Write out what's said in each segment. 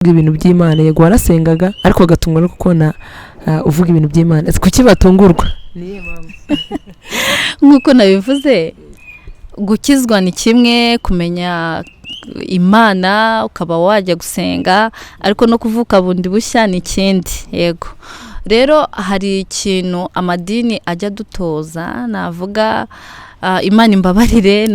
Ibintu by'Imana, yego warasengaga, ariko bagatungwa no kubona uvuga ibintu by'Imana. Ese kuki batungurwa? Niyo mpamvu? Nk'uko nabivuze, gukizwa ni kimwe, kumenya Imana ukaba wajya gusenga, ariko no kuvuka bundi bushya ni ikindi. Yego, rero hari ikintu amadini ajya adutoza. Navuga, Imana imbabarire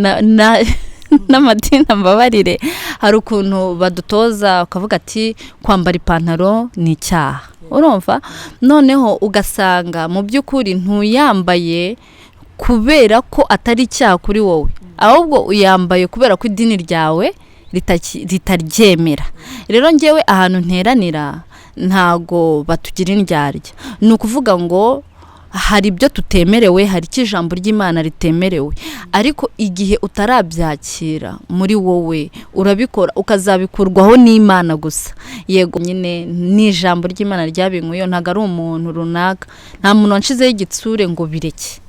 n'amadini ambabarire, hari ukuntu badutoza ukavuga ati kwambara ipantaro ni icyaha, urumva? Noneho ugasanga mu by'ukuri ntuyambaye kubera ko atari icyaha kuri wowe, ahubwo uyambaye kubera ko idini ryawe ritaryemera. Rero ngewe ahantu nteranira ntago batugira indyarya. Ni ukuvuga ngo hari ibyo tutemerewe, hari icyo ijambo ry'Imana ritemerewe, ariko igihe utarabyakira muri wowe urabikora ukazabikurwaho n'Imana gusa. Yego nyine, ni ijambo ry'Imana ryabinkuyeho, ntabwo ari umuntu runaka, nta muntu wanshizeho igitsure ngo bireke.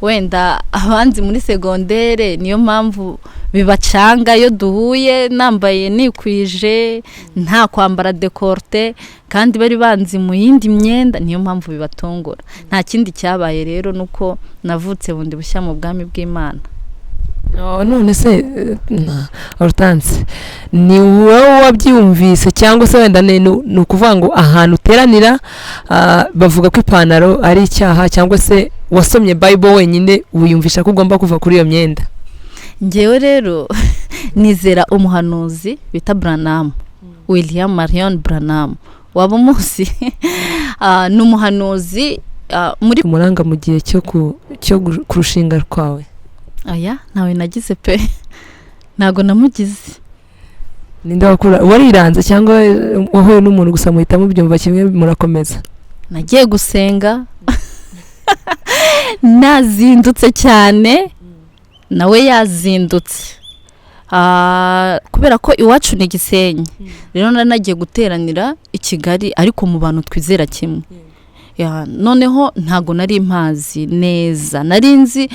Wenda abanzi muri segondere niyo mpamvu bibacanga iyo duhuye nambaye nikwije, nta kwambara décolleté, kandi bari banzi mu yindi myenda, niyo mpamvu bibatungura. Nta kindi cyabaye rero, nuko navutse bundi bushya mu bwami bw'Imana. Oh, none se Hortense, ni wowe wabyumvise cyangwa se wenda ni ukuvuga ngo ahantu uteranira bavuga ko ipantaro ari icyaha, cyangwa se wasomye Bible wenyine wiyumvisha ko ugomba kuva kuri iyo myenda? Ngewe rero nizera umuhanuzi bita Branham, William Marion Branham, waba umuzi? Ni umuhanuzi muri Umuranga mu gihe cyo kurushinga kwawe? Aya, ntawe nagize pe, ntago namugize. Ninde wakura wariranze, cyangwa wahuye n'umuntu gusa muhita mubyumva kimwe murakomeza? Nagiye gusenga nazindutse cyane, nawe yazindutse. Kubera ko iwacu ni Gisenyi, rero nari nagiye guteranira i Kigali, ariko mu bantu twizera kimwe. Ya, noneho ntago nari mpazi neza, nari nzi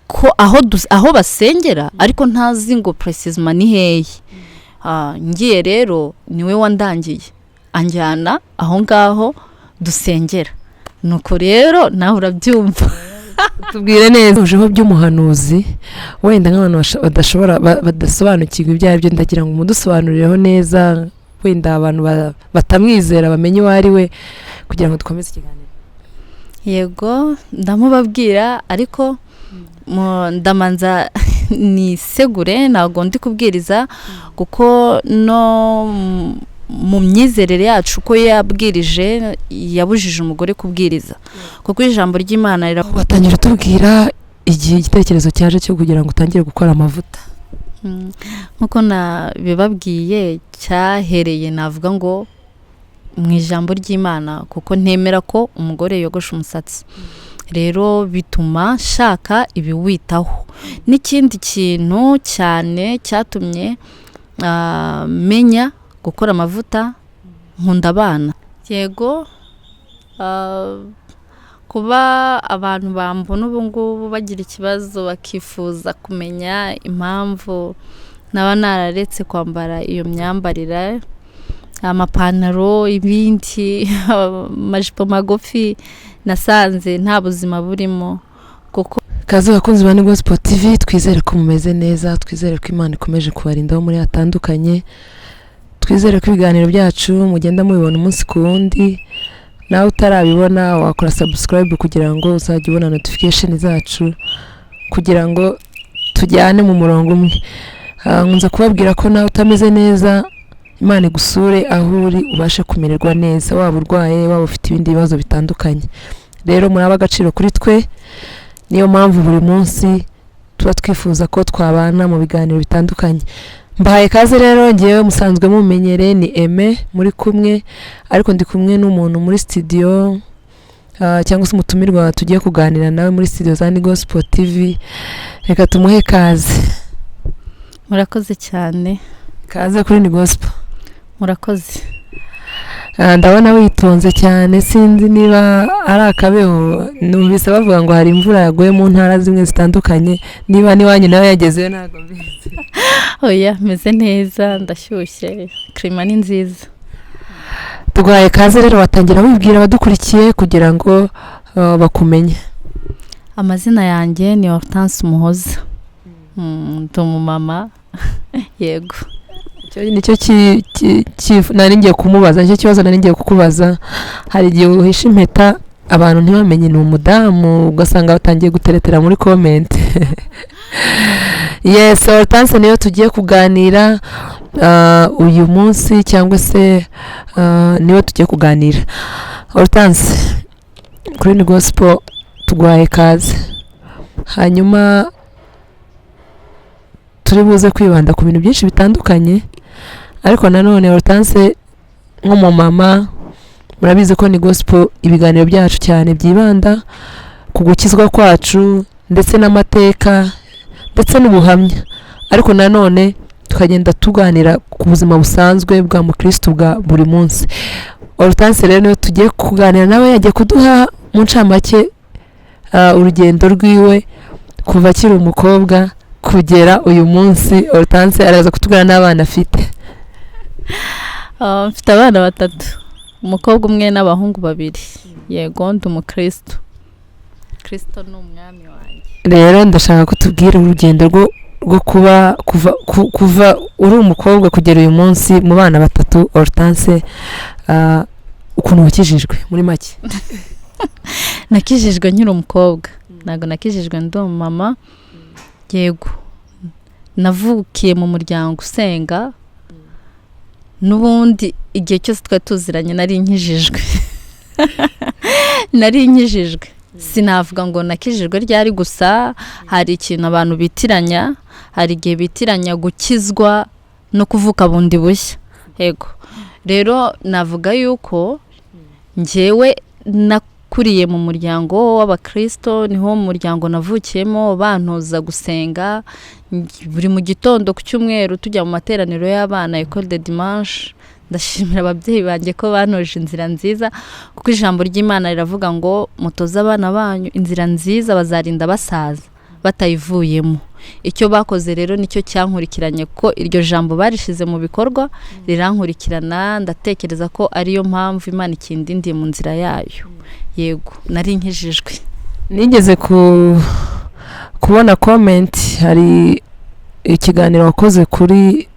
ko aho basengera, ariko ntazi ngo précisément ni hehe. Ngiye rero niwe wandangiye, anjyana aho ngaho dusengera. Nuko rero nawe urabyumva. Tubwire neza ujeho by'umuhanuzi, wenda nk'abantu badashobora badasobanukirwa ibyo ari byo, ndagira ngo umudusobanurireho neza, wenda abantu batamwizera bamenye uwo ari we, kugira ngo dukomeze ikiganiro. Yego, ndamubabwira, ariko ndamanza nisegure, ntabwo ndi kubwiriza, kuko no mu myizerere yacu uko yabwirije yabujije umugore kubwiriza, kuko ijambo ry'Imana Watangira utubwira igihe igitekerezo cyaje cyo kugira ngo utangire gukora amavuta? Nk'uko nabibabwiye, cyahereye navuga ngo mu ijambo ry'Imana, kuko ntemera ko umugore yogosha umusatsi. Rero bituma nshaka ibiwitaho. N'ikindi kintu cyane cyatumye menya gukora amavuta, nkunda abana. Yego, kuba abantu bambona ubu ngubu bagira ikibazo, bakifuza kumenya impamvu naba nararetse kwambara iyo myambarire, amapantaro, ibindi, amajipo magufi, nasanze nta buzima burimo kuko Kaze abakunzi ba Gospel TV, twizere ko mumeze neza, twizere ko Imana ikomeje kubarinda aho muri hatandukanye, twizere ko ibiganiro byacu mugenda mubibona umunsi ku wundi. Nawe utarabibona wakora subscribe kugira ngo uzajye ubona notification zacu, kugira ngo tujyane mu murongo umwe. Nkunze kubabwira ko nawe utameze neza, Imana igusure aho uri ubashe kumererwa neza, waba urwaye, waba ufite ibindi bibazo bitandukanye. Rero muri agaciro kuri twe, niyo mpamvu buri munsi tuba twifuza ko twabana mu biganiro bitandukanye. Mbahaye kaze rero, ngewe musanzwe mumenyereye ni Aime muri kumwe, ariko ndi kumwe n'umuntu muri studio, cyangwa se umutumirwa tugiye kuganira nawe muri studio za Gospel TV. Reka tumuhe kaze. Murakoze cyane. Kaze kuri Ni Gospel. Murakoze. Ndabona witonze cyane, sinzi niba ari akabeho. Numvise bavuga ngo hari imvura yaguye mu ntara zimwe zitandukanye, niba n'iwanyu nawe yagezeyo ntabwo mbizi. Oya, meze neza, ndashyushye, climat ni nziza. Tuguhaye kaze rero, watangira wibwira abadukurikiye kugira ngo bakumenye. Amazina yanjye ni Hortense Umuhoza. Ndi umumama, yego. Icyo nicyo nari ngiye kumubaza, nicyo kibazo nari ngiye kukubaza. Hari igihe uhisha impeta abantu ntibamenye ni umudamu, ugasanga batangiye guteretera muri comment. Yes, Hortense niyo tugiye kuganira uyu munsi, cyangwa se niwe tugiye kuganira. Hortense, kuri Ni Gospel tuguhaye kaze. Hanyuma turi buze kwibanda ku bintu byinshi bitandukanye, ariko nanone Hortense nk'umumama, murabizi ko Ni Gospel ibiganiro byacu cyane byibanda ku gukizwa kwacu ndetse n'amateka ndetse n'ubuhamya, ariko nanone tukagenda tuganira ku buzima busanzwe bwa mukristo bwa buri munsi. Hortense rero niwe tugiye kuganira nawe, yagiye kuduha mu ncamake urugendo rwiwe kuva akiri umukobwa kugera uyu munsi. Hortense araza kutubwira n'abana afite. Mfite abana batatu, umukobwa umwe n'abahungu babiri. Yego, ndi umukristo, Kristo ni umwami wanjye. Rero ndashaka ko tubwira urugendo rwo kuba kuva uri umukobwa kugera uyu munsi mu bana batatu. Hortense, ukuntu wakijijwe muri make. Nakijijwe nkiri umukobwa, ntabwo nakijijwe ndi umumama. Yego, navukiye mu muryango usenga, n'ubundi igihe cyose twari tuziranye nari nkijijwe, nari nkijijwe. Sinavuga ngo nakijijwe ryari, gusa hari ikintu abantu bitiranya, hari igihe bitiranya gukizwa no kuvuka bundi bushya. Yego, rero navuga yuko njyewe nakuriye mu muryango w'abakristo, niho mu muryango navukiyemo, bantoza gusenga buri mu gitondo ku cyumweru, tujya mu materaniro y'abana, école de dimanche. Ndashimira ababyeyi banjye ko bantoje inzira nziza, kuko ijambo ry'Imana riravuga ngo mutoze abana banyu inzira nziza, bazarinda basaza batayivuyemo. Icyo bakoze rero nicyo cyankurikiranye, ko iryo jambo barishize mu bikorwa rirankurikirana. Ndatekereza ko ariyo mpamvu Imana ikindindiye mu nzira yayo. Yego, nari nkijijwe. Nigeze kubona comment, hari ikiganiro wakoze kuri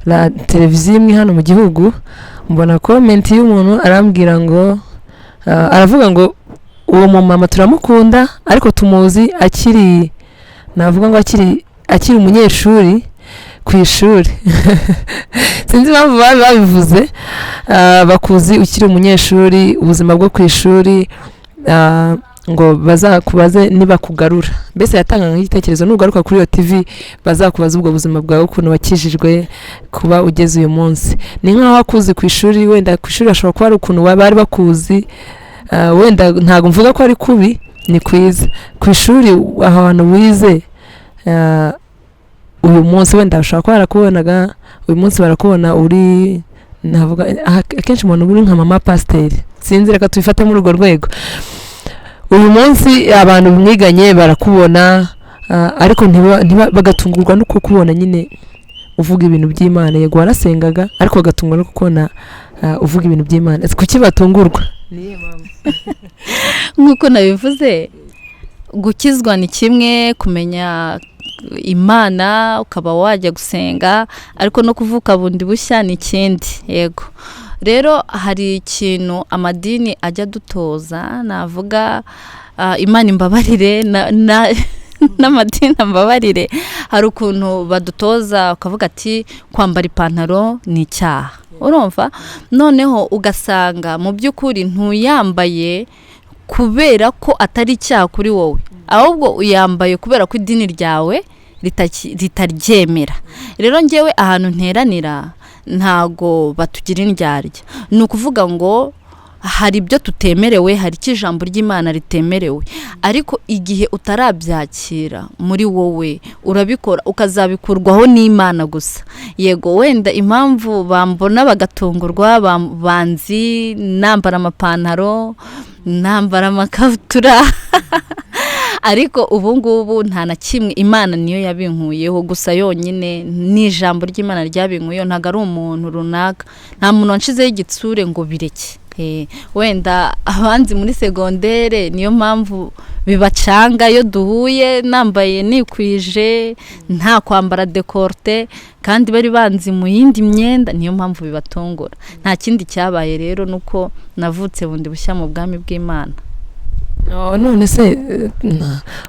la televiziyo imwe hano mu gihugu, mbona comment y'umuntu arambwira ngo aravuga ngo uwo mumama turamukunda, ariko tumuzi akiri, navuga ngo akiri umunyeshuri ku ishuri. Sinzi impamvu babivuze. Bakuzi ukiri umunyeshuri, ubuzima bwo ku ishuri, ngo bazakubaze nibakugarura. Mbese yatangaga nk'igitekerezo, nugaruka kuri iyo TV bazakubaza ubwo buzima bwawe, ukuntu wakijijwe kuba ugeze uyu munsi. Ni nk'aho wakuzi ku ishuri, wenda ku ishuri hashobora kuba hari ukuntu bari bakuzi. Wenda ntabwo mvuga ko ari kubi, ni kwiza. Ku ishuri ahantu wize, uyu munsi wenda bashobora kuba barakubonaga, uyu munsi barakubona uri, navuga akenshi umuntu uri nka mama pasiteri, sinzi, reka tubifate muri urwo rwego. Uyu munsi abantu mwiganye barakubona, ariko bagatungurwa no kukubona nyine uvuga ibintu by'Imana. Yego warasengaga, ariko bagatungurwa no kukubona uvuga ibintu by'Imana. Ese kuki batungurwa? Nk'uko nabivuze, gukizwa ni kimwe, kumenya Imana ukaba wajya gusenga, ariko no kuvuka bundi bushya ni ikindi. Yego, rero hari ikintu amadini ajya adutoza, navuga Imana imbabarire n'amadini ambabarire, hari ukuntu badutoza ukavuga ati kwambara ipantaro ni icyaha, urumva? Noneho ugasanga mu by'ukuri ntuyambaye kubera ko atari icyaha kuri wowe, ahubwo uyambaye kubera ko idini ryawe ritaryemera. Rero njyewe ahantu nteranira ntago batugira indyarya, ni ukuvuga ngo Hari ibyo tutemerewe, hari icyo ijambo ry'Imana ritemerewe, ariko igihe utarabyakira muri wowe urabikora ukazabikurwaho n'Imana gusa. Yego, wenda impamvu bambona bagatungurwa, banzi nambara amapantaro, nambara amakabutura, ariko ubu ngubu nta na kimwe. Imana niyo yabinkuyeho gusa yonyine, ni ijambo ry'Imana ryabinkuyeho, ntabwo ari umuntu runaka, nta muntu wanshizeho igitsure ngo bireke. Wenda abanzi muri segondere niyo mpamvu bibacanga iyo duhuye nambaye nikwije, nta kwambara décolleté, kandi bari banzi mu yindi myenda, niyo mpamvu bibatungura. Nta kindi cyabaye rero, nuko navutse bundi bushya mu bwami bw'Imana. Oh, none se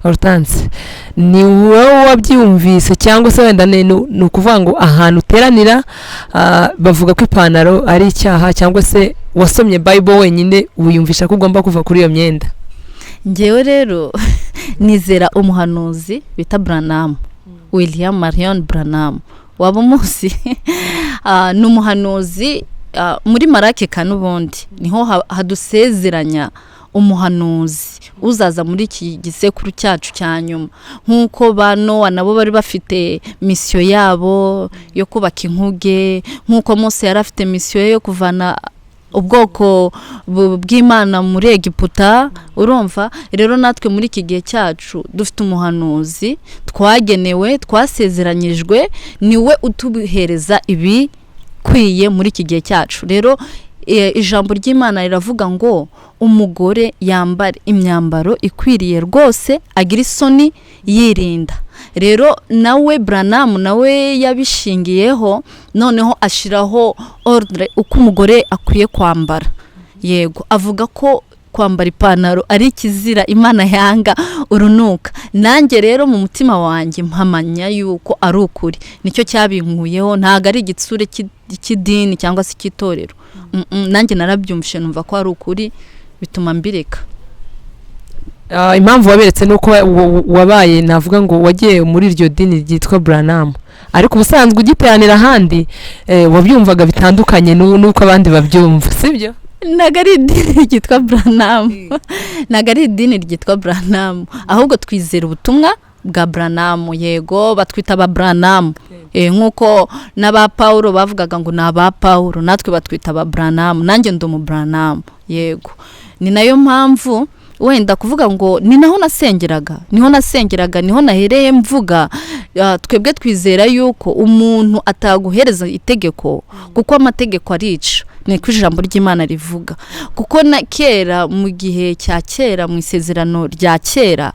Hortense, ni wowe wabyumvise cyangwa se wenda ni ukuvuga ngo ahantu uteranira bavuga ko ipantaro ari icyaha, cyangwa se wasomye Bible wenyine wiyumvisha ko ugomba kuva kuri iyo myenda? Ngewe rero nizera umuhanuzi bita Branham, William Marion Branham, waba umuzi? Ni umuhanuzi muri Maraki kane, ubundi niho hadusezeranya umuhanuzi uzaza muri iki gisekuru cyacu cya nyuma, nk'uko ba Nowa nabo bari bafite mission yabo yo kubaka inkuge, nk'uko Mose yari afite mission ye yo kuvana ubwoko bw'Imana muri Egiputa. Urumva rero, natwe muri iki gihe cyacu dufite umuhanuzi twagenewe, twasezeranyijwe, niwe utuhereza ibikwiye muri iki gihe cyacu. Rero ijambo ry'Imana riravuga ngo umugore yambare imyambaro ikwiriye rwose, agira isoni, yirinda. Rero nawe Branham nawe yabishingiyeho, noneho ashyiraho ordre uko umugore akwiye kwambara. Yego, avuga ko kwambara ipantaro ari ikizira Imana yanga urunuka. Nanjye rero mu mutima wanjye mpamanya yuko ari ukuri, nicyo cyabinkuyeho, ntabwo ari igitsure cy'idini cyangwa se cy'itorero. Nanjye narabyumvishe numva ko ari ukuri, bituma mbireka. Impamvu waberetse ni uko wabaye, navuga ngo wagiye muri iryo dini ryitwa Branham, ariko ubusanzwe ugiteranira ahandi wabyumvaga bitandukanye n'uko abandi babyumva, sibyo? Ntabwo ari idini ryitwa Branham, ntabwo ari idini ryitwa Branham, ahubwo twizera ubutumwa bwa Branham. Yego, batwita aba Branham, nk'uko n'aba Pawulo bavugaga ngo ni aba Pawulo, natwe batwita aba Branham. Nanjye ndi umu Branham. Yego, ni nayo mpamvu wenda kuvuga ngo ni naho nasengeraga, niho nasengeraga, niho nahereye mvuga. Twebwe twizera yuko umuntu ataguhereza itegeko, kuko amategeko arica, niko ijambo ry'Imana rivuga. Kuko na kera, mu gihe cya kera, mu isezerano rya kera,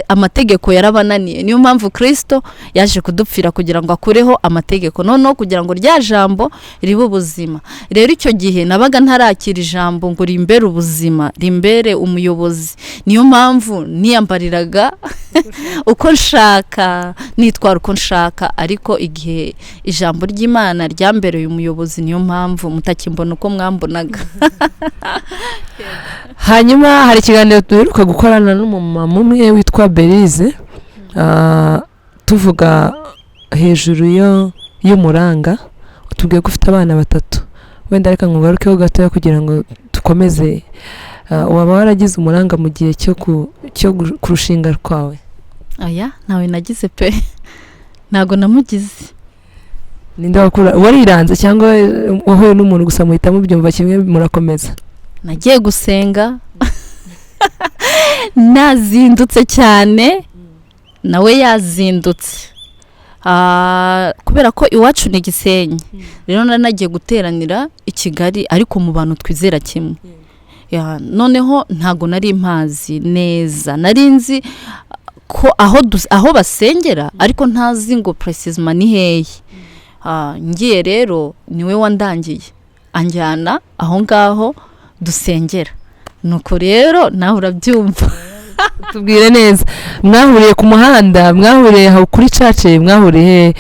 amategeko yarabananiye. Niyo mpamvu Kirisito yaje kudupfira kugira ngo akureho amategeko, noneho kugira ngo rya jambo ribe ubuzima. Rero icyo gihe nabaga ntarakira ijambo ngo rimbere ubuzima, rimbere umuyobozi, niyo mpamvu niyambariraga uko nshaka, nitwara uko nshaka. Ariko igihe ijambo ry'Imana ryambereye umuyobozi, niyo mpamvu mutakimbona uko mwambonaga. Hanyuma hari ikiganiro duheruka gukorana n'umumama umwe witwa Berize, tuvuga hejuru yo y'umuranga. Tubwiye ko ufite abana batatu. Wenda reka nkugarukeho gatoya kugira ngo dukomeze. Waba waragize umuranga mu gihe cyo kurushinga rwawe? Aya, ntawe nagize pe, ntabwo namugize. Ninde wakura wariranze, cyangwa wahuye n'umuntu gusa muhita mubyumva kimwe murakomeza? Nagiye gusenga nazindutse cyane, nawe yazindutse. Kubera ko iwacu ni Gisenyi, rero nari nagiye guteranira i Kigali, ariko mu bantu twizera kimwe. Ya, noneho ntago nari mpazi neza, nari nzi ko aho basengera, ariko ntazi ngo précisément ni hehe. Ngiye rero niwe wandangiye, anjyana aho ngaho dusengera. Nuko rero nawe urabyumva. Tubwire neza, mwahuriye ku muhanda, mwahuriye aho kuri church, mwahuriye he?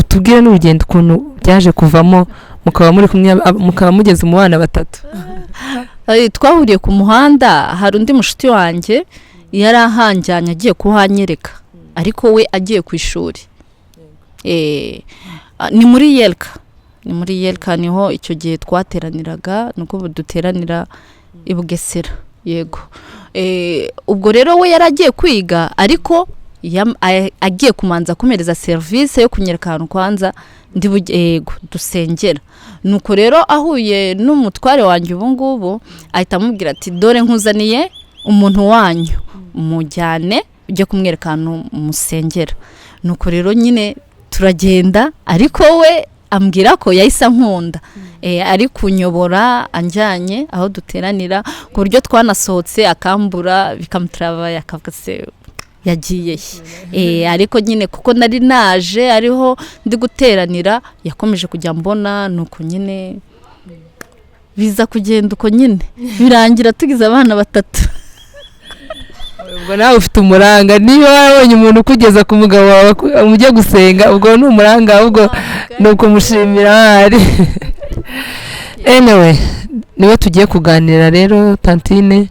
Tubwire n'urugendo ukuntu byaje kuvamo mukaba muri kumwe, mukaba mugeze mu bana batatu. Twahuriye ku muhanda. Hari undi mushuti wanjye yari ahanjyanye agiye kuhanyereka, ariko we agiye ku ishuri. Ni muri Yerika. Ni muri ULK, niho icyo gihe twateraniraga, nuko ubu duteranira i Bugesera. Yego. Ubwo rero we yari agiye kwiga, ariko agiye kumanza kumereza serivisi yo kunyereka ahantu kwanza ndi bujye, yego, dusengera. Nuko rero ahuye n'umutware wanjye ubu ngubu, ahita amubwira ati: "Dore nkuzaniye umuntu wanyu, mujyane ujye kumwereka ahantu musengera." Nuko rero nyine turagenda, ariko we ambwira ko yahise ankunda, ari kunyobora anjyanye aho duteranira, ku buryo twanasohotse akambura, bikamutarabaya, akavuga: "Se yagiye he?" Ariko nyine kuko nari naje ariho ndi guteranira, yakomeje kujya mbona. Nuko nyine biza kugenda uko nyine, birangira tugize abana batatu. Ubwo nawe ufite umuranga. Niba warabonye umuntu ukugeza ku mugabo wawe mujye gusenga, ubwo ni umuranga, ahubwo ni ukumushimira ahari. Anyway, niwe tugiye kuganira rero. Tantine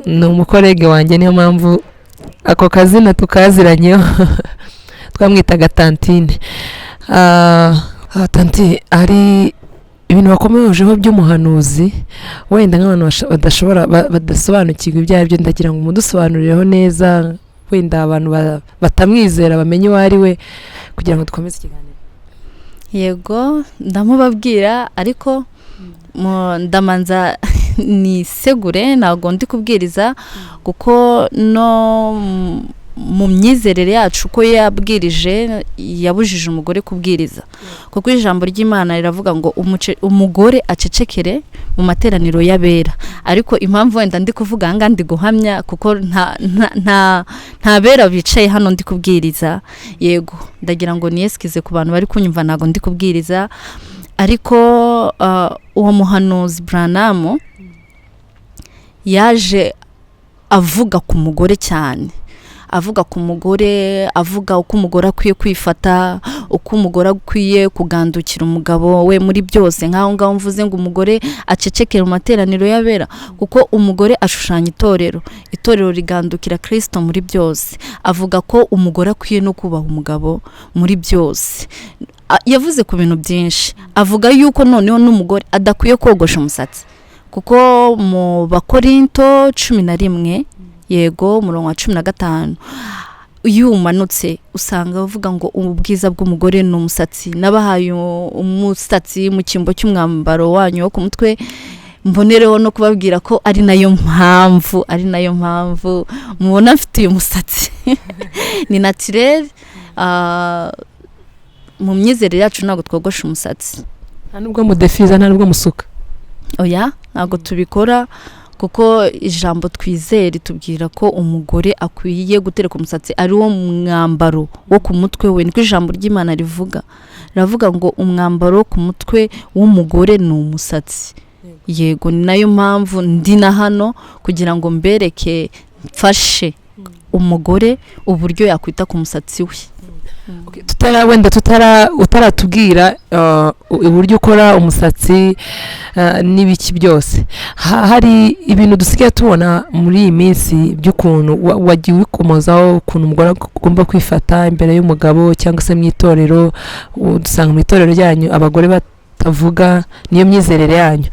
ni umucollègue wanjye, niyo mpamvu ako kazina tukaziranyeho, twamwitaga Tantine. Tanti, hari ibintu bakomejeho by'umuhanuzi, wenda nk'abantu badashobora badasobanukirwa ibyo ari byo, ndagira ngo umudusobanurireho neza, wenda abantu batamwizera bamenye uwo ari we, kugira ngo dukomeze ikiganiro. Yego, ndamubabwira, ariko ndamanza nisegure, ntabwo ndi kubwiriza, kuko no mu myizerere yacu uko yabwirije, yabujije umugore kubwiriza, kuko ijambo ry'Imana riravuga ngo umugore acecekere mu materaniro y'abera. Ariko impamvu wenda ndi kuvuga aha ngaha, ndi guhamya, kuko nta bera bicaye hano ndi kubwiriza. Yego, ndagira ngo niyesikize ku bantu bari kunyumva, ntabwo ndi kubwiriza. Ariko uwo muhanuzi Branham yaje avuga ku mugore cyane, avuga ku mugore, avuga uko umugore akwiye kwifata, uko umugore akwiye kugandukira umugabo we muri byose. Nk'aho ngaho mvuze ngo umugore acecekere mu materaniro y'abera, kuko umugore ashushanya itorero, itorero rigandukira Kirisito muri byose. Avuga ko umugore akwiye no kubaha umugabo muri byose. Yavuze ku bintu byinshi, avuga yuko noneho n'umugore adakwiye kogosha umusatsi, kuko mu Bakorinto 11, yego, umurongo wa 15, iyo umanutse usanga bavuga ngo ubwiza bw'umugore ni umusatsi. "Nabahaye umusatsi mu cyimbo cy'umwambaro wanyu wo ku mutwe." Mbonereho no kubabwira ko ari nayo mpamvu mubona mfite uyu musatsi, ni naturel. Mu myizerere yacu ntabwo twogosha umusatsi. Nta nubwo mudefiza, nta nubwo musuka? Oya, ntabwo tubikora, kuko ijambo twizere ritubwira ko umugore akwiye gutereka umusatsi ari wo mwambaro wo ku mutwe we. Niko ijambo ry'Imana rivuga, riravuga ngo umwambaro wo ku mutwe w'umugore ni umusatsi. Yego, ni nayo mpamvu ndi na hano kugira ngo mbereke, mfashe umugore uburyo yakwita ku musatsi we. Tutara wenda tutara utaratubwira uburyo ukora umusatsi n'ibiki byose, hari ibintu dusigaye tubona muri iyi minsi by'ukuntu wagiye ubikomozaho, ukuntu umugore agomba kwifata imbere y'umugabo cyangwa se mu itorero. Dusanga mu itorero ryanyu abagore batavuga, niyo myizerere yanyu.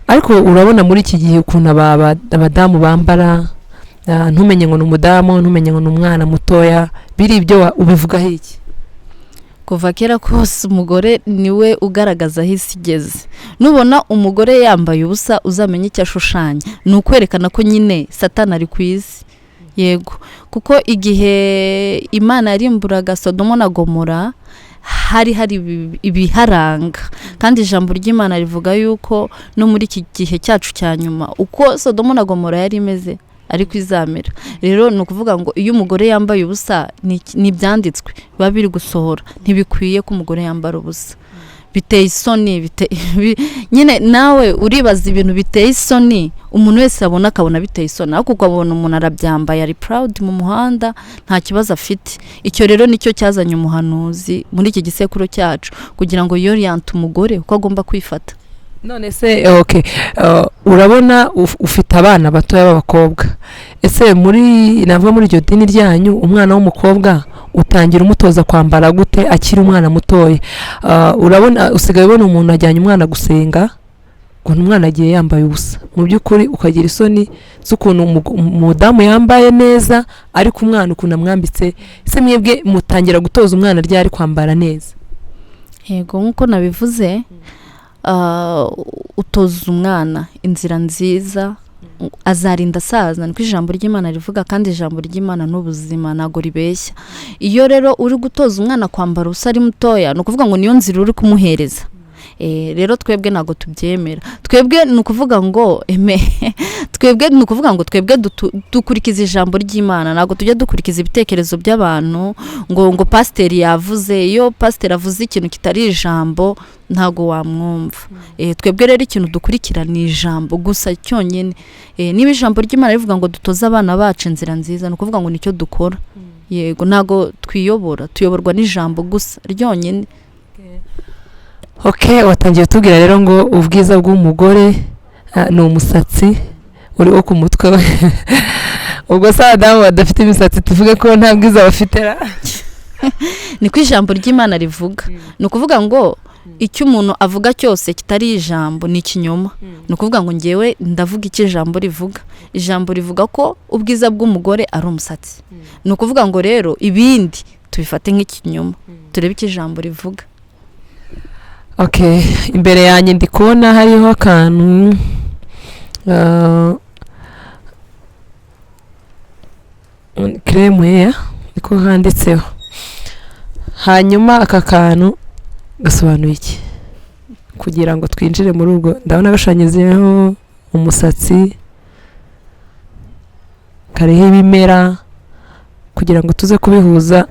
Ariko urabona muri iki gihe ukuntu abadamu bambara, ntumenye ngo ni umudamu, ntumenye ngo ni umwana mutoya. Biri ibyo ubivugaho iki? Kuva kera kose umugore niwe ugaragaza aho isi igeze. Nubona umugore yambaye ubusa, uzamenye icyo ashushanya, ni ukwerekana ko nyine Satani ari ku isi. Yego, kuko igihe Imana yarimburaga Sodomo na Gomora, hari ibiharanga, kandi ijambo ry'Imana rivuga yuko no muri iki gihe cyacu cya nyuma, uko Sodomo na Gomora yari imeze ariko izamera. Rero ni ukuvuga ngo iyo umugore yambaye ubusa, ni ibyanditswe biba biri gusohora. Ntibikwiye ko umugore yambara ubusa, biteye isoni. Nyine nawe uribaza ibintu biteye isoni, umuntu wese abona akabona biteye isoni, ariko ukabona umuntu arabyambaye, ari proud mu muhanda, nta kibazo afite. Icyo rero nicyo cyazanye umuhanuzi muri iki gisekuru cyacu, kugira ngo yoriyante umugore uko agomba kwifata. None se okay, urabona ufite abana batoya b'abakobwa, ese muri navuga muri iryo dini ryanyu umwana w'umukobwa utangira umutoza kwambara gute akiri umwana mutoya? Urabona usigaye ubona umuntu ajyanye umwana gusenga ngo umwana agiye yambaye ubusa, mu by'ukuri ukagira isoni z'ukuntu umudamu yambaye neza ariko umwana ukuntu amwambitse. Ese mwebwe mutangira gutoza umwana ryari kwambara neza? Yego, nk'uko nabivuze, utoza umwana inzira nziza azarinda asaza, niko ijambo ry'Imana rivuga, kandi ijambo ry'Imana ni ubuzima, ntabwo ribeshya. Iyo rero uri gutoza umwana kwambara ubusa ari mutoya, ni ukuvuga ngo niyo nzira uri kumuhereza. Rero twebwe ntabwo tubyemera. Twebwe ni ukuvuga ngo twebwe ni ukuvuga ngo twebwe dukurikiza ijambo ry'Imana, ntabwo tujya dukurikiza ibitekerezo by'abantu ngo pasiteri yavuze. Iyo pasiteri avuze ikintu kitari ijambo ntabwo wamwumva. Twebwe rero ikintu dukurikira ni ijambo gusa cyonyine. Niba ijambo ry'Imana rivuga ngo dutoze abana bacu inzira nziza, ni ukuvuga ngo nicyo dukora. Yego, ntabwo twiyobora, tuyoborwa n'ijambo gusa ryonyine. Okay, watangiye utubwira rero ngo ubwiza bw'umugore ni umusatsi uri wo ku mutwe we. Ubwo se abadamu badafite imisatsi tuvuge ko nta bwiza bafite ra? Niko ijambo ry'Imana rivuga. Ni ukuvuga ngo icyo umuntu avuga cyose kitari ijambo ni ikinyoma. Ni ukuvuga ngo ngewe ndavuga icyo ijambo rivuga. Ijambo rivuga ko ubwiza bw'umugore ari umusatsi. Ni ukuvuga ngo rero ibindi tubifate nk'ikinyoma, turebe icyo ijambo rivuga. Okay, imbere yanjye ndi kubona hariho akantu creme hair niko handitseho. Hanyuma aka kantu gasobanuye iki? Kugira ngo twinjire muri ubwo, ndabona gashushanyijeho umusatsi, kariho ibimera, kugira ngo tuze kubihuza.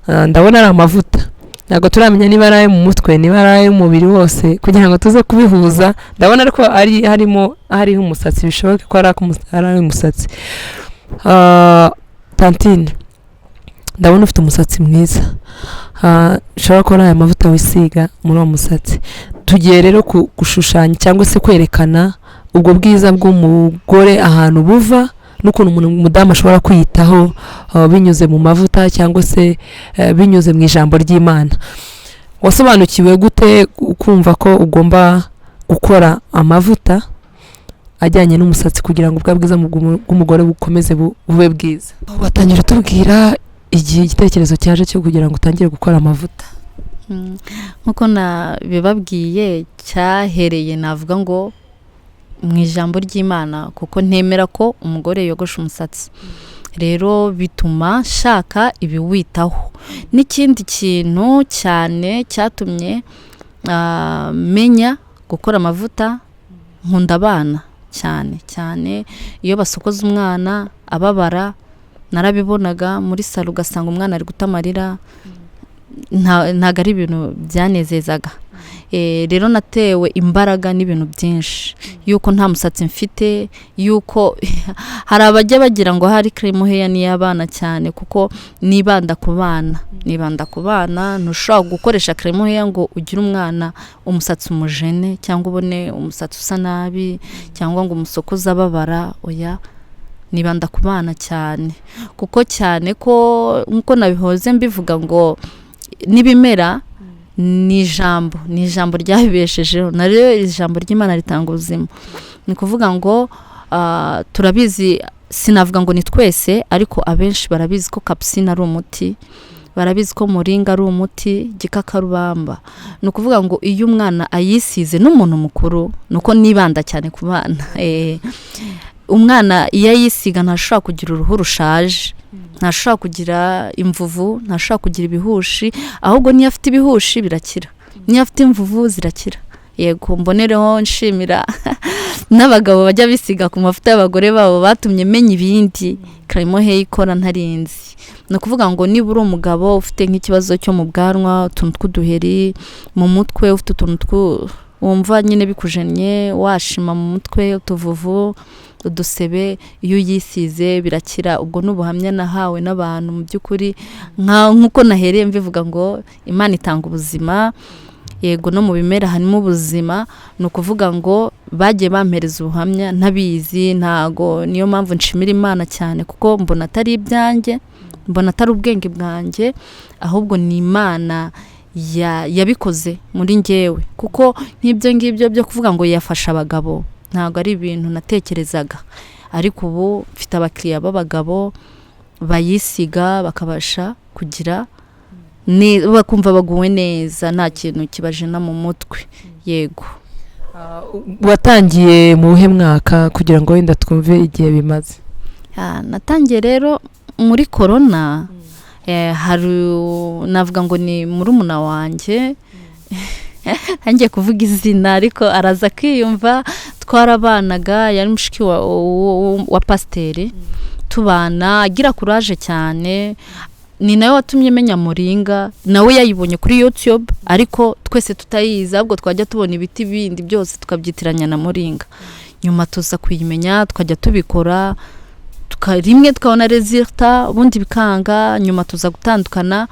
Ndabona ari amavuta, ntabwo turamenya niba ari ayo mu mutwe niba ari ay'umubiri wose, kugira ngo tuze kubihuza. Ndabona ariko ari harimo hariho umusatsi, bishoboke ko ari ay'umusatsi. Tantine, ndabona ufite umusatsi mwiza, ushobora kuba ari aya mavuta wisiga muri uwo musatsi. Tugiye rero gushushanya cyangwa se kwerekana ubwo bwiza bw'umugore ahantu buva n'ukuntu umudamu ashobora kwiyitaho binyuze mu mavuta cyangwa se binyuze mu ijambo ry'Imana. Wasobanukiwe gute kumva ko ugomba gukora amavuta ajyanye n'umusatsi kugira ngo ubwa bwiza bw'umugore bukomeze bube bwiza? Watangira utubwira igihe igitekerezo cyaje cyo kugira ngo utangire gukora amavuta. Nk'uko nabibabwiye, cyahereye navuga ngo mu ijambo ry'Imana, kuko ntemera ko umugore yogosha umusatsi. Rero bituma nshaka ibiwitaho. N'ikindi kintu cyane cyatumye menya gukora amavuta, nkunda abana cyane cyane. Iyo basokoza umwana ababara, narabibonaga muri salo, ugasanga umwana ari guta amarira, ntabwo ari ibintu byanezezaga. Rero natewe imbaraga n'ibintu byinshi, yuko nta musatsi mfite, yuko hari abajya bagira ngo hari creme hair ni iy'abana cyane, kuko nibanda ku bana, nibanda ku bana. Ntushobora gukoresha creme hair ngo ugire umwana umusatsi umujene, cyangwa ubone umusatsi usa nabi, cyangwa ngo umusokoze ababara. Oya, nibanda ku bana cyane, kuko cyane ko nkuko nabihoze mbivuga ngo n'ibimera ni ijambo, ni ijambo ryabibeshejeho, naryo ijambo ry'Imana ritanga ubuzima. Ni kuvuga ngo turabizi, sinavuga ngo ni twese, ariko abenshi barabizi ko kapusine ari umuti, barabizi ko muringa ari umuti, gikakarubamba. Ni ukuvuga ngo iyo umwana ayisize, n'umuntu mukuru, nuko nibanda cyane ku bana, umwana iyo ayisiga ntashobora kugira uruhu rushaje, ntashobora kugira imvuvu, ntashobora kugira ibihushi, ahubwo niyo afite ibihushi birakira, niyo afite imvuvu zirakira. Yego, mbonereho nshimira n'abagabo bajya bisiga ku mavuta y'abagore babo, batumye menya ibindi creme hair ikora ntarinzi. Ni ukuvuga ngo niba uri umugabo ufite nk'ikibazo cyo mu bwanwa, utuntu tw'uduheri mu mutwe, ufite utuntu wumva nyine bikujennye, washima mu mutwe, utuvuvu, udusebe, iyo uyisize birakira. Ubwo ni ubuhamya nahawe n'abantu mu by'ukuri, nk'uko nahereye mbivuga ngo Imana itanga ubuzima. Yego, no mu bimera harimo ubuzima. Ni ukuvuga ngo bagiye bampereza ubuhamya ntabizi, ntago. Niyo mpamvu nshimira Imana cyane, kuko mbona atari ibyanjye, mbona atari ubwenge bwanjye, ahubwo ni Imana yabikoze muri njyewe. Kuko nk'ibyo ngibyo byo kuvuga ngo yafasha abagabo, ntabwo ari ibintu natekerezaga, ariko ubu mfite abakiriya b'abagabo bayisiga bakabasha kugira bakumva baguwe neza, nta kintu kibajena mu mutwe. Yego. Watangiye mu buhe mwaka, kugira ngo wenda twumve igihe bimaze? Natangiye rero muri korona. Hari navuga ngo ni murumuna wanjye, ntangiye kuvuga izina ariko araza kwiyumva. Twarabanaga, yari mushiki wa pasiteri, tubana agira kuraje cyane. Ni nawe watumye menya muringa, nawe yayibonye kuri YouTube, ariko twese tutayizi, ahubwo twajya tubona ibiti bindi byose tukabyitiranya na muringa. Nyuma tuza kuyimenya, tukajya tubikora, rimwe tukabona résultat, ubundi bikanga. Nyuma tuza gutandukana,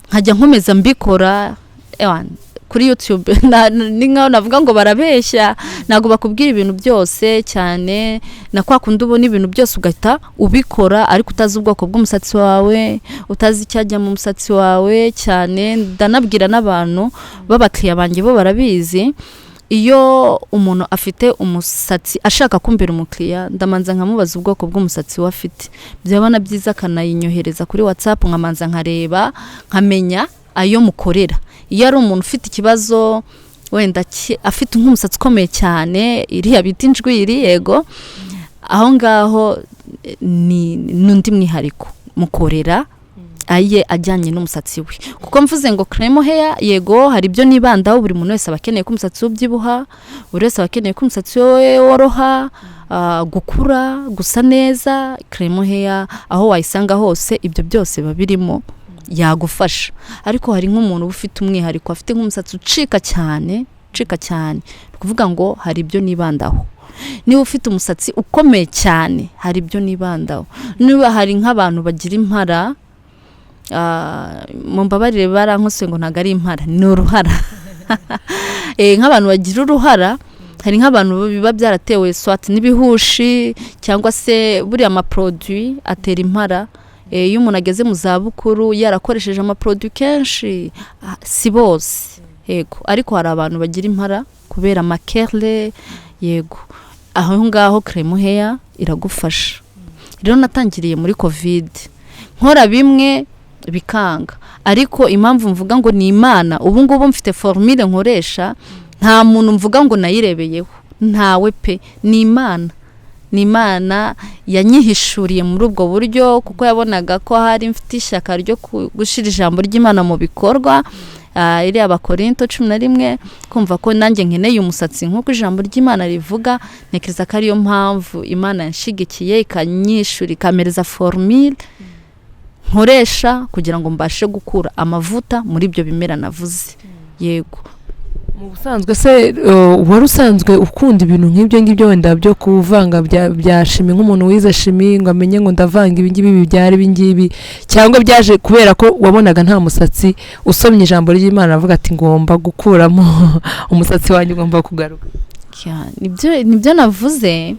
nkajya nkomeza mbikora. Ewan, kuri YouTube ni nkaho navuga ngo barabeshya, ntabwo bakubwira ibintu byose cyane, na kwa kundi ubona ibintu byose ugahita ubikora, ariko utazi ubwoko bw'umusatsi wawe, utazi icyajya mu musatsi wawe cyane. Ndanabwira n'abantu b'abakiriya banjye, bo barabizi, iyo umuntu afite umusatsi ashaka kumbera umukiriya, ndamanza nkamubaza ubwoko bw'umusatsi we afite, byaba na byiza akanayinyohereza kuri WhatsApp, nkamanza nkareba, nkamenya ayo mukorera. Iyo ari umuntu ufite ikibazo wenda afite nk'umusatsi ukomeye cyane, iriya bita injwiri, yego, aho ngaho ni n'undi mwihariko mukorera aye ajyanye n'umusatsi we. Kuko mvuze ngo Cremo Hair, yego, hari ibyo nibandaho. Buri muntu wese aba akeneye ko umusatsi we ubyibuha, buri wese aba akeneye ko umusatsi we woroha, gukura, gusa neza. Cremo Hair aho wayisanga hose ibyo byose biba birimo, yagufasha. Ariko hari nk'umuntu uba ufite umwihariko, afite nk'umusatsi ucika cyane, ucika cyane, ni ukuvuga ngo hari ibyo nibandaho. Niba ufite umusatsi ukomeye cyane, hari ibyo nibandaho. Niba hari nk'abantu bagira impara, mumbabarire, barankose ngo ntabwo ari impara, ni uruhara. Nk'abantu bagira uruhara, hari nk'abantu biba byaratewe soit n'ibihushi, cyangwa se buriya amaproduit atera impara. Iyo umuntu ageze mu zabukuru yarakoresheje amaproduit kenshi, si bose, yego, ariko hari abantu bagira impara kubera amakerle. Yego, aho ngaho Cremo Hair iragufasha. Rero natangiriye muri COVID, nkora bimwe bikanga, ariko impamvu mvuga ngo ni Imana, ubu ngubu mfite formule nkoresha, nta muntu mvuga ngo nayirebeyeho, ntawe pe. Ni Imana, ni Imana yanyihishuriye muri ubwo buryo, kuko yabonaga ko hari mfite ishyaka ryo gushyira ijambo ry'Imana mu bikorwa. Iriya Abakorinto 11, kumva ko nanjye nkeneye umusatsi nk'uko ijambo ry'Imana rivuga. Ntekereza ko ariyo mpamvu Imana yanshigikiye, ikanyishura, ikampereza formule nkoresha kugira ngo mbashe gukura amavuta muri ibyo bimera navuze. Yego. Mu busanzwe se wari usanzwe ukunda ibintu nk'ibyo ngibyo wenda byo kuvanga bya chimie, nk'umuntu wize chimie, ngo amenye ngo ndavanga ibi ngibi bibyara ibi ngibi, cyangwa byaje kubera ko wabonaga nta musatsi, usomye ijambo ry'Imana avuga ati ngomba gukuramo umusatsi wanjye, ugomba kugaruka? Nibyo navuze,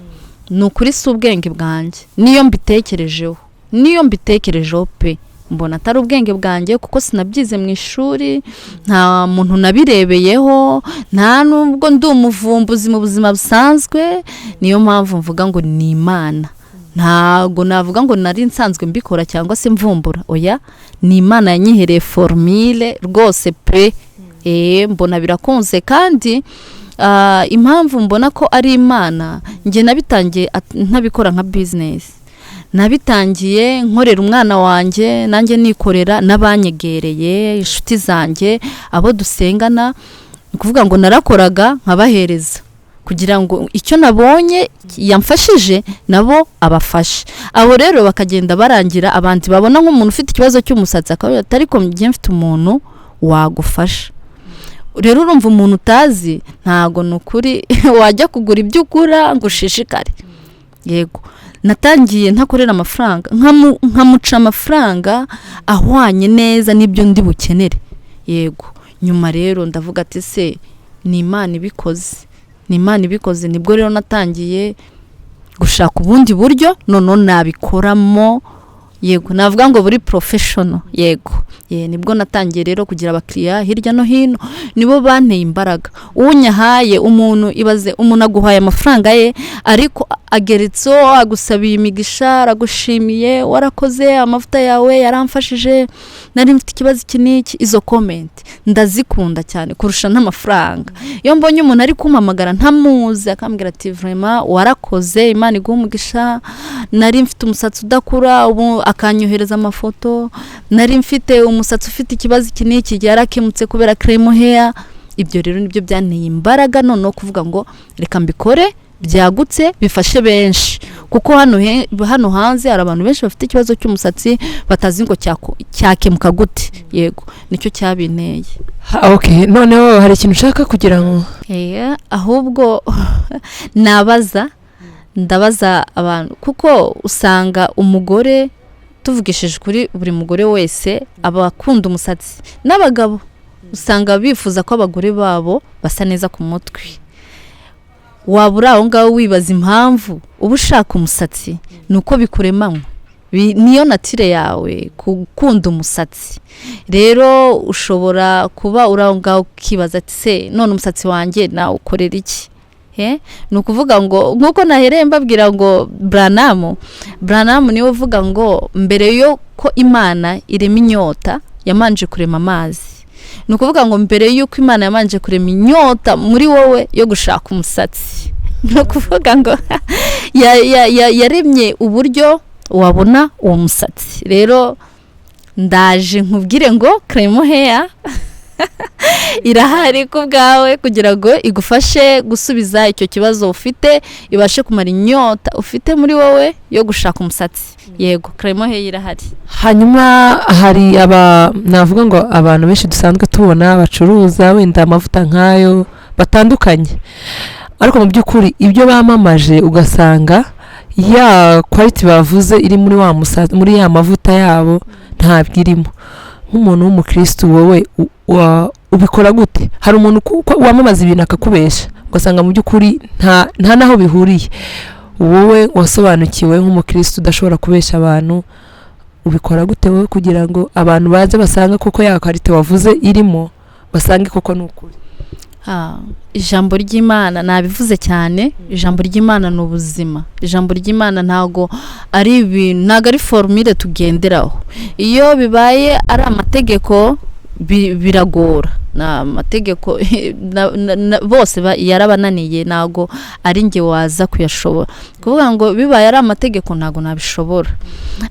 ni ukuri si ubwenge bwanjye. Niyo mbitekerejeho, niyo mbitekerejeho pe, mbona atari ubwenge bwanjye, kuko sinabyize mu ishuri, nta muntu nabirebeyeho, nta nubwo ndi umuvumbuzi mu buzima busanzwe. Niyo mpamvu mvuga ngo ni Imana. Ntabwo navuga ngo nari nsanzwe mbikora cyangwa se mvumbura, oya, ni Imana yanyihereye formule rwose pe. Mbona birakunze. Kandi impamvu mbona ko ari Imana, njye nabitangiye ntabikora nka business, nabitangiye nkorera umwana wanjye, nanjye nikorera n'abanyegereye, inshuti zanjye, abo dusengana. Ni ukuvuga ngo narakoraga nkabahereza, kugira ngo icyo nabonye yamfashije nabo abafashe. Abo rero bakagenda barangira abandi, babona nk'umuntu ufite ikibazo cy'umusatsi akavuga ati ariko njye mfite umuntu wagufasha. Rero urumva umuntu utazi, ntago ni ukuri wajya kugura ibyo ugura ngo ushishikare. Yego, natangiye ntakorera amafaranga, nkamuca amafaranga ahwanye neza n'ibyo ndi bukenere. Yego, Nyuma rero ndavuga ati se ni Imana ibikoze, ni Imana ibikoze. Nibwo rero natangiye gushaka ubundi buryo noneho nabikoramo, yego navuga ngo buri professional, yego. Nibwo natangiye rero kugira abakiriya hirya no hino, nibo banteye imbaraga. Unyahaye umuntu, ibaze umuntu aguhaye amafaranga ye, ariko ageretseho agusabiye imigisha, aragushimiye, warakoze, amavuta yawe yaramfashije, nari mfite ikibazo iki n'iki. Izo comment ndazikunda cyane kurusha n'amafaranga. Iyo mbonye umuntu ari kumpamagara ntamuzi, akambwira ati vraiment warakoze, Imana iguhe umugisha, nari mfite umusatsi udakura, ubu akanyohereza amafoto, nari mfite umusatsi ufite ikibazo iki n'iki, yarakemutse kubera Clemo Hair. Ibyo rero nibyo byanteye imbaraga noneho kuvuga ngo reka mbikore byagutse bifashe benshi, kuko hano hanze hari abantu benshi bafite ikibazo cy'umusatsi batazi ngo cyakemuka gute. Yego, nicyo cyabinteye. Okay, noneho hari ikintu ushaka kugira ngo Ahubwo nabaza, ndabaza abantu, kuko usanga umugore, tuvugishije ukuri, buri mugore wese aba akunda umusatsi, n'abagabo usanga bifuza ko abagore babo basa neza ku mutwe. Waba uri aho ngaho wibaza impamvu uba ushaka umusatsi, ni uko bikuremanywe, niyo nature yawe gukunda umusatsi. Rero ushobora kuba uri aho ngaho ukibaza ati se none umusatsi wanjye nawukorera iki? Ni ukuvuga ngo nk'uko nahereye mbabwira ngo Branham niwe uvuga ngo mbere yo ko Imana irema inyota yamanje kurema amazi. Ni ukuvuga ngo mbere y'uko Imana yamanje kurema inyota muri wowe yo gushaka umusatsi, ni ukuvuga ngo yaremye uburyo wabona uwo musatsi. Rero ndaje nkubwire ngo Clemo Hair irahari ku bwawe kugira ngo igufashe gusubiza icyo kibazo ufite, ibashe kumara inyota ufite muri wowe yo gushaka umusatsi. Yego, Clemo Hair irahari. Hanyuma hari aba, navuga ngo abantu benshi dusanzwe tubona bacuruza wenda amavuta nk'ayo batandukanye, ariko mu by'ukuri ibyo bamamaje ugasanga ya quality bavuze iri muri wa musatsi, muri ya mavuta yabo ntabwo irimo. Nk'umuntu w'umukristu wowe ubikora gute? Hari umuntu wamamaza ibintu akakubesha, ugasanga mu by'ukuri nta n'aho bihuriye. Wowe wasobanukiwe nk'umukristu udashobora kubesha abantu, ubikora gute wowe kugira ngo abantu baze basanga koko ya quality wavuze irimo, basange koko ni ukuri? Ijambo ry'Imana nabivuze cyane, ijambo ry'Imana ni ubuzima. Ijambo ry'Imana ntago ari ibintu, ntago ari formule tugenderaho. Iyo bibaye ari amategeko biragora. Ni amategeko bose yarabananiye, ntago ari njye waza kuyashobora. Kuvuga ngo bibaye ari amategeko ntago nabishobora,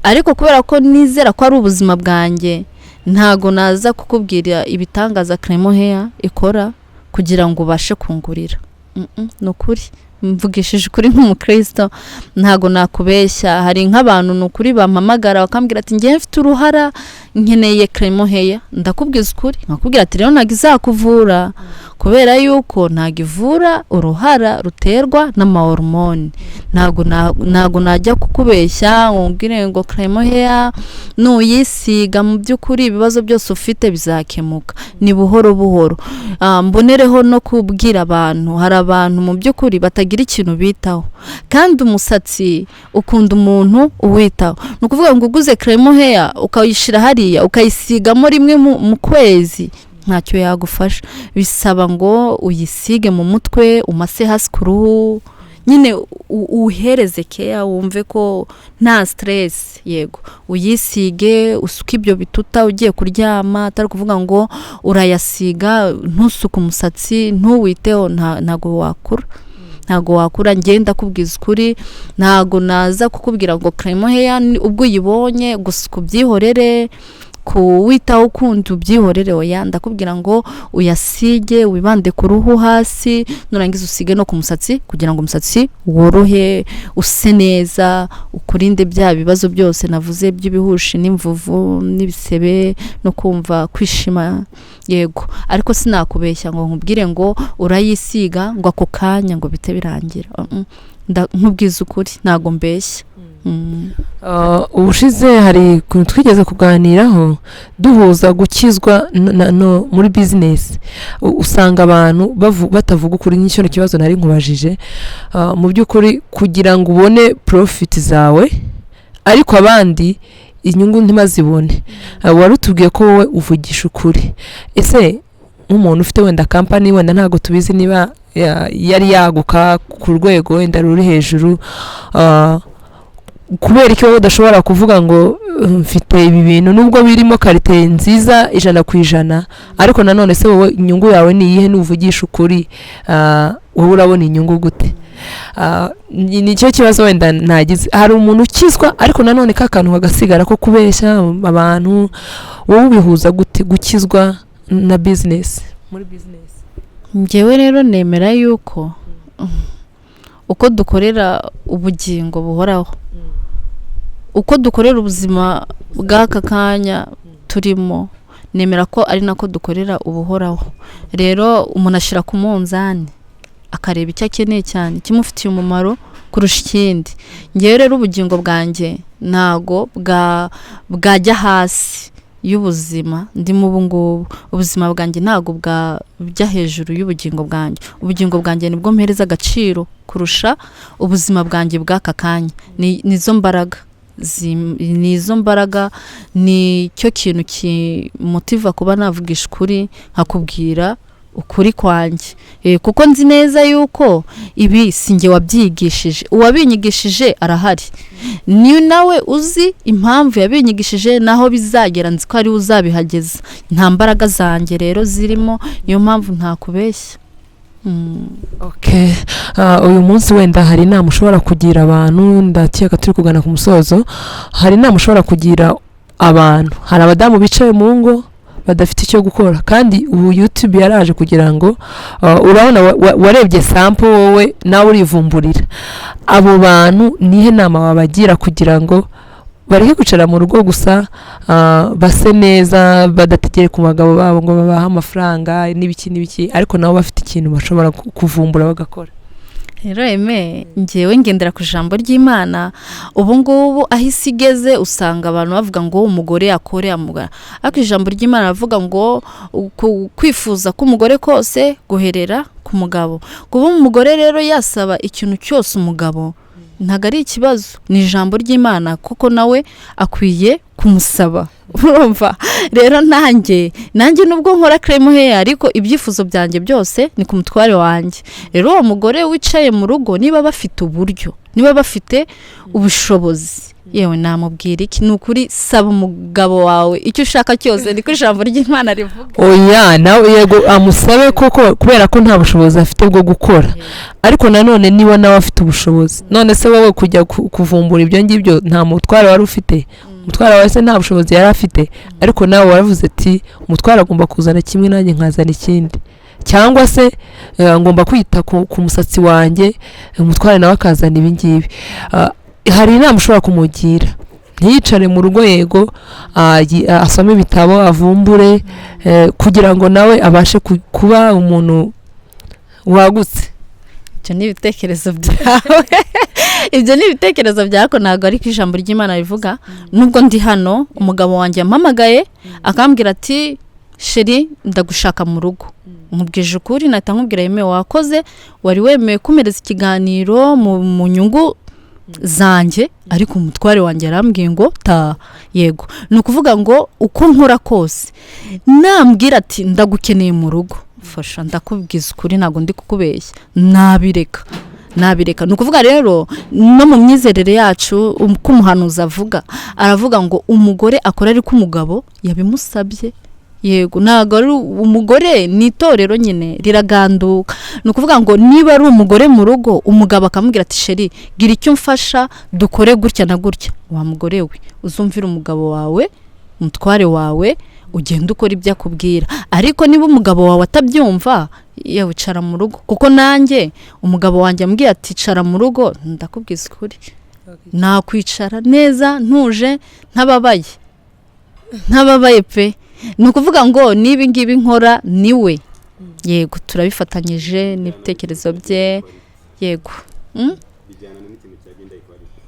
ariko kubera ko nizera ko ari ubuzima bwanjye, ntago naza kukubwira ibitangaza Clemo Hair ikora kugira ngo ubashe kungurira. Ni ukuri mvugishije ukuri nk'umukristo, ntago nakubeshya. Hari nk'abantu ni ukuri bampamagara bakambwira ati ngewe mfite uruhara nkeneye Clemo Hair, ndakubwiza ukuri nkakubwira ati rero ntago izakuvura, kubera yuko ntago ivura uruhara ruterwa n'amahormone. Ntago najya kukubeshya ngo nkubwire ngo Clemo Hair nuyisiga mu by'ukuri ibibazo byose ufite bizakemuka, ni buhoro buhoro. Mbonereho no kubwira abantu, hari abantu mu by'ukuri batagira ikintu bitaho, kandi umusatsi ukunda umuntu uwitaho. Ni ukuvuga ngo uguze Clemo Hair ukayishyira hariya ukayisigamo rimwe mu kwezi, ntacyo yagufasha. Bisaba ngo uyisige mu mutwe, umase hasi ku ruhu, nyine uhereze care, wumve ko nta stress. Yego, uyisige, usuke ibyo bituta ugiye kuryama, atari kuvuga ngo urayasiga ntusuke umusatsi ntuwiteho, ntago wakura, ntago wakura. Ngenda kubwiza ukuri, ntago naza kukubwira ngo Clemo Hair ubwo uyibonye gusa kubyihorere, kuwitaho ukundi ubyihorere, oya. Ndakubwira ngo uyasige, wibande ku ruhu hasi, nurangiza usige no ku musatsi kugira ngo umusatsi worohe, use neza, ukurinde bya bibazo byose navuze by'ibihushi n'imvuvu n'ibisebe no kumva kwishima. Yego, ariko sinakubeshya ngo nkubwire ngo urayisiga ngo ako kanya ngo bite birangira. Nkubwiza ukuri, ntago mbeshya. Ubushize hari ukuntu twigeze kuganiraho duhuza gukizwa no muri bizinesi. Usanga abantu batavuga ukuri. N'icyo kibazo nari nkubajije. Mu by'ukuri kugira ngo ubone profit zawe ariko abandi inyungu ntibazibone. Wari utubwiye ko wowe uvugisha ukuri. Ese nk'umuntu ufite wenda kampani, wenda ntabwo tubizi niba yari yaguka ku rwego wenda ruri hejuru, kubera iki wowe udashobora kuvuga ngo mfite ibi bintu nubwo birimo qualité nziza 100%, ariko nanone se wowe inyungu yawe ni iyihe? Nuvugisha ukuri, wowe urabona inyungu gute? Nicyo kibazo wenda nagize. Hari umuntu ukizwa ariko nanone ka kantu kagasigara ko kubeshya abantu. Wowe ubihuza gute gukizwa na bizinesi, muri bizinesi? Njyewe rero nemera yuko uko dukorera ubugingo buhoraho, uko dukorera ubuzima bw'aka kanya turimo, nemera ko ari nako dukorera ubuhoraho. Rero umuntu ashyira ku munzani akareba icyo akeneye cyane kimufitiye umumaro kurusha ikindi. Ngewe rero ubugingo bwanjye ntago bwajya hasi y'ubuzima ndimo ubu ngubu. Ubuzima bwanjye ntago bwajya hejuru y'ubugingo bwanjye. Ubugingo bwanjye nibwo mpereza agaciro kurusha ubuzima bwanjye bw'aka kanya. Nizo mbaraga, nizo mbaraga, nicyo kintu kimutiva kuba navugisha ukuri, nkakubwira ukuri kwanjye. Kuko nzi neza yuko ibi si njye wabyigishije, uwabinyigishije arahari, ni nawe uzi impamvu yabinyigishije naho bizagera, nzi ko ari we uzabihageza. Nta mbaraga zanjye rero zirimo, niyo mpamvu ntakubeshya. Okay. Uyu munsi wenda hari inama ushobora kugira abantu? Ndakeka turi kugana ku musozo. Hari inama ushobora kugira abantu? Hari abadamu bicaye mu ngo badafite icyo gukora, kandi ubu YouTube yaraje kugira ngo urabona warebye sample, wowe nawe urivumburira. Abo bantu nihe nama wabagira kugira ngo bareke kwicara mu rugo gusa, base neza, badategere ku bagabo babo ngo babahe amafaranga n'ibiki n'ibiki, ariko nabo bafite ikintu bashobora kuvumbura bagakora? Rero eme, ngewe ngendera ku ijambo ry'Imana. Ubu ngubu aho isi igeze, usanga abantu bavuga ngo umugore akore amugara, ariko ijambo ry'Imana ravuga ngo kwifuza k'umugore kose guherera ku mugabo. Kuba umugore rero yasaba ikintu cyose umugabo ntabwo ari ikibazo, ni ijambo ry'Imana, kuko nawe akwiye kumusaba. Urumva rero nanjye nubwo nkora crème hair, ariko ibyifuzo byanjye byose ni ku mutware wanjye. Rero uwo mugore wicaye mu rugo, niba bafite uburyo, niba bafite ubushobozi, yewe namubwira iki? Ni ukuri, saba umugabo wawe icyo ushaka cyose, niko ijambo ry'Imana rivuga. Oya, nawe yego amusabe koko, kubera ko nta bushobozi afite bwo gukora, ariko nanone niba nawe afite ubushobozi, none se wowe kujya kuvumbura ibyo ngibyo nta mutware wari ufite? Umutware wawe se nta bushobozi yari afite? Ariko nawe waravuze ati umutware agomba kuzana kimwe, nanjye nkazana ikindi, cyangwa se ngomba kwita ku musatsi wanjye, umutware nawe akazana ibi ngibi. Hari inama ushobora kumugira ntiyicare mu rugo? Yego, asome ibitabo, avumbure, kugira ngo nawe abashe kuba umuntu wagutse. Ibyo ni ibitekerezo byawe, ibyo ni ibitekerezo byawe, ariko ntabwo ariko ijambo ry'Imana rivuga. Nubwo ndi hano, umugabo wanjye yampamagaye akambwira ati chéri, ndagushaka mu rugo, nkubwije ukuri nahita nkubwira yemewe wakoze, wari wemeye kumereza ikiganiro mu nyungu zanjye, ariko umutware wanjye yarambwiye ngo ta. Yego, ni ukuvuga ngo uko nkora kose, nambwira ati ndagukeneye mu rugo, fasha, ndakubwiza ukuri, ntabwo ndi kukubeshya, nabireka, nabireka. Ni ukuvuga rero no mu myizerere yacu, uko umuhanuzi avuga, aravuga ngo umugore akora ariko umugabo yabimusabye. Yego, ntabwo ari umugore, ni itorero nyine riraganduka. Ni ukuvuga ngo niba ari umugore mu rugo, umugabo akamubwira ati chéri, gira icyo umfasha, dukore gutya na gutya, wa mugore we uzumvira umugabo wawe, umutware wawe, ugenda ukora ibyo akubwira. Ariko niba umugabo wawe atabyumva, yewe icara mu rugo. Kuko nanjye umugabo wanjye ambwiye ati icara mu rugo, ndakubwiza ukuri nakwicara neza ntuje, ntababaye, ntababaye pe. Ni ukuvuga ngo niba ngibi nkora niwe, yego turabifatanyije n'ibitekerezo bye, yego. Bijyana n'ikintu cya gender equality.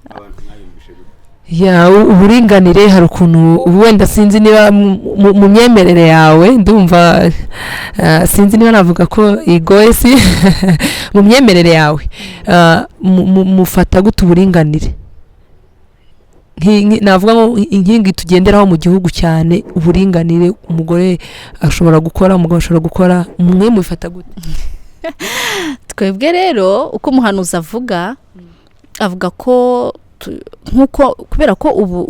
Abantu mwayumvishe gute? Ya, uburinganire hari ukuntu wenda sinzi niba mu myemerere yawe, ndumva sinzi niba navuga ko igoye, si mu myemerere yawe, mufata gute uburinganire? Navuga ngo inkingi tugenderaho mu gihugu cyane, uburinganire, umugore ashobora gukora, umugabo ashobora gukora, mwe mubifata gute? Twebwe rero, uko umuhanuzi avuga, avuga ko nk'uko kubera ko ubu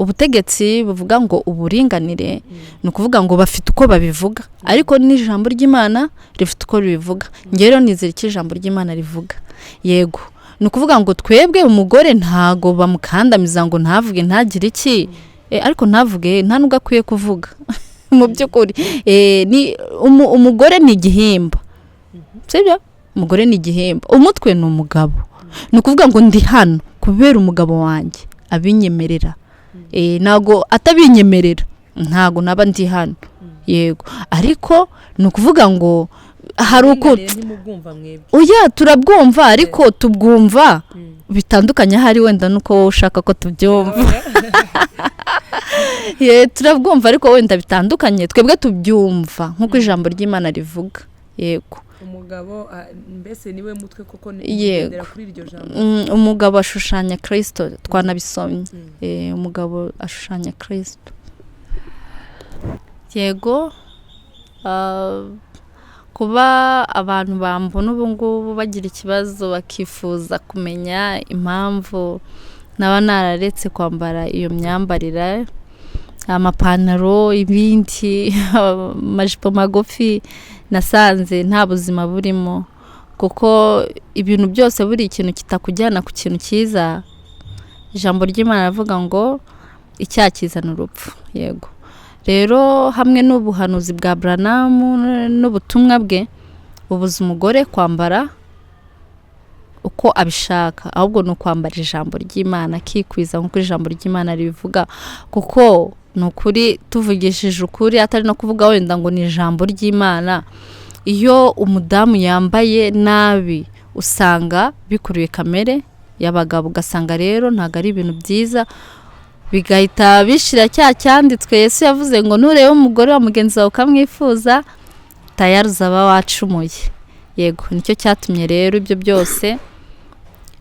ubutegetsi buvuga ngo uburinganire, ni ukuvuga ngo bafite uko babivuga, ariko n'ijambo ry'Imana rifite uko ribivuga. Njyewe rero nizera icyo ijambo ry'Imana rivuga. Yego, ni ukuvuga ngo twebwe umugore ntago bamukandamiza ngo ntavuge, ntagire iki. Ariko ntavuge, nta nubwo akwiye kuvuga mu by'ukuri. Ni umugore ni igihimba, sibyo? Umugore ni igihimba, umutwe ni umugabo. Ni ukuvuga ngo ndi hano kubera umugabo wanjye abinyemerera. Ntago atabinyemerera ntago naba ndi hano. Yego, ariko ni ukuvuga ngo hari uko oya, turabwumva, ariko tubwumva bitandukanye ahari wenda nuko wowe ushaka ko tubyumva. Ye, turabwumva ariko wenda bitandukanye. Twebwe tubyumva nk'uko ijambo ry'Imana rivuga, yego. Umugabo mbese niwe mutwe koko? Yego. Ugendera kuri iryo jambo? Umugabo ashushanya Kirisito, twanabisomye. Umugabo ashushanya Kirisito, yego. Kuba abantu bambona ubu ngubu bagira ikibazo, bakifuza kumenya impamvu naba nararetse kwambara iyo myambarire, amapantaro, ibindi, amajipo magufi, nasanze nta buzima burimo, kuko ibintu byose, buri ikintu kitakujyana ku kintu cyiza, ijambo ry'Imana rivuga ngo icyaha kizana urupfu. Yego, rero hamwe n'ubuhanuzi bwa Branham n'ubutumwa bwe bubuza umugore kwambara uko abishaka, ahubwo ni ukwambara ijambo ry'Imana, akikwiza nk'uko ijambo ry'Imana ribivuga. Kuko ni ukuri, tuvugishije ukuri, atari no kuvuga wenda ngo ni ijambo ry'Imana, iyo umudamu yambaye nabi usanga bikuruye kamere y'abagabo, ugasanga rero ntabwo ari ibintu byiza, bigahita bishira cya cyanditswe Yesu yavuze ngo nurebe umugore wa mugenzi wawe ukamwifuza, tayari uzaba wacumuye. Yego, nicyo cyatumye rero ibyo byose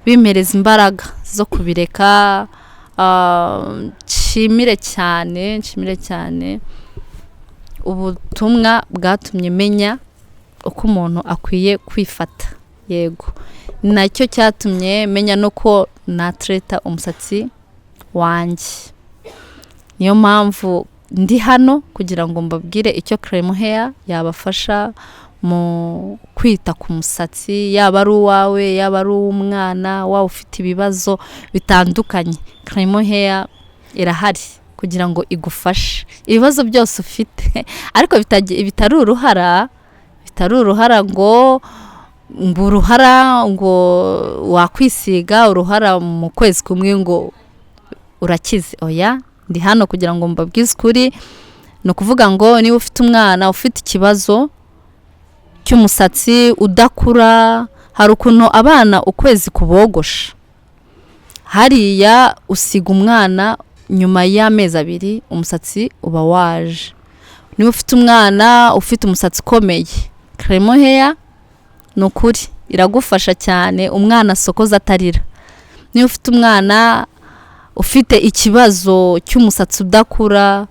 bimereza imbaraga zo kubireka. Nshimire cyane, nshimire cyane ubutumwa bwatumye menya uko umuntu akwiye kwifata. Yego, nacyo cyatumye menya no ko natreta umusatsi wanjye. Niyo mpamvu ndi hano kugira ngo mbabwire icyo Creme Hair yabafasha mu kwita ku musatsi, yaba ari uwawe, yaba ari uw'umwana, waba ufite ibibazo bitandukanye. Creme Hair irahari kugira ngo igufashe ibibazo byose ufite, ariko bitari uruhara, bitari uruhara ngo uruhara ngo wakwisiga uruhara mu kwezi kumwe ngo urakize. Oya, ndi hano kugira ngo mbabwize ukuri. Ni ukuvuga ngo niba ufite umwana ufite ikibazo cy'umusatsi udakura, hari ukuntu abana ukwezi kubogosha, hariya usiga umwana nyuma y'amezi 2 umusatsi uba waje. Niba ufite umwana ufite umusatsi ukomeye, Creme Hair ni ukuri iragufasha cyane, umwana asokoza atarira. Niba ufite umwana ufite ikibazo cy'umusatsi udakura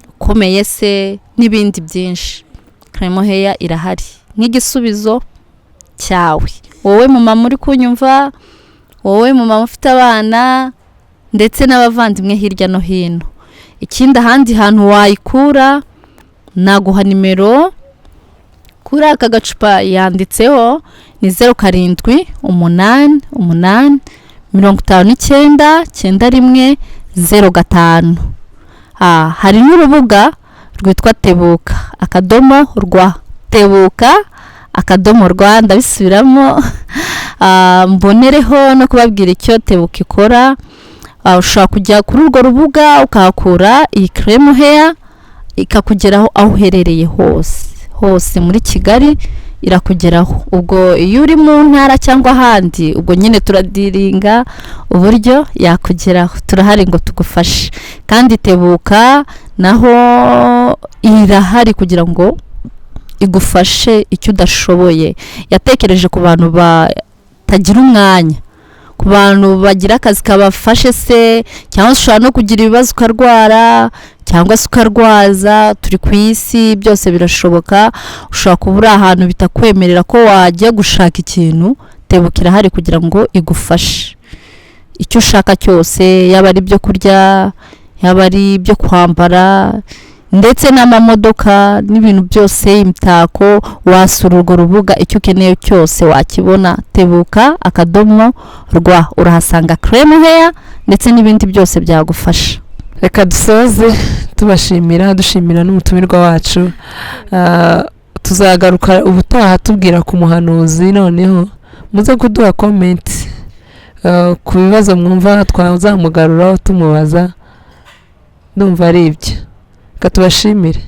ukomeye se n'ibindi byinshi, Creme Hair irahari nk'igisubizo cyawe. Wowe mama uri kunyumva, wowe mama ufite abana ndetse n'abavandimwe hirya no hino. Ikindi, ahandi hantu wayikura, naguha nimero kuri aka gacupa yanditseho, ni 0788 59 91 05. Hari n'urubuga rwitwa tebuka.rwa, tebuka.rwa, ndabisubiramo. Mbonereho no kubabwira icyo Tebuka ikora. Ushobora kujya kuri urwo rubuga ukahakura iyi Creme Hair, ikakugeraho aho uherereye hose hose muri Kigali. Irakugeraho. Ubwo iyo uri mu ntara cyangwa ahandi, ubwo nyine turadiringa uburyo yakugeraho. Turahari ngo tugufashe. Kandi Tebuka naho irahari kugira ngo igufashe icyo udashoboye. Yatekereje ku bantu batagira umwanya, ku bantu bagira akazi kabafashe se, cyangwa se ushobora no kugira ibibazo ukarwara cyangwa se ukarwaza. Turi ku isi, byose birashoboka. Ushobora kuba uri ahantu bitakwemerera ko wajya gushaka ikintu. Tebuka irahari kugira ngo igufashe icyo ushaka cyose, yaba ari ibyo kurya, yaba ari ibyo kwambara, ndetse n'amamodoka n'ibintu byose, imitako. Wasura urwo rubuga, icyo ukeneye cyose wakibona. Tebuka.rw, urahasanga crème hair ndetse n'ibindi byose byagufasha. Reka dusoze tubashimira, dushimira n'umutumirwa wacu. Tuzagaruka ubutaha tubwira ku muhanuzi. Noneho muze kuduha comment ku bibazo mwumva twazamugaruraho tumubaza. Ndumva ari ibyo. Reka tubashimire.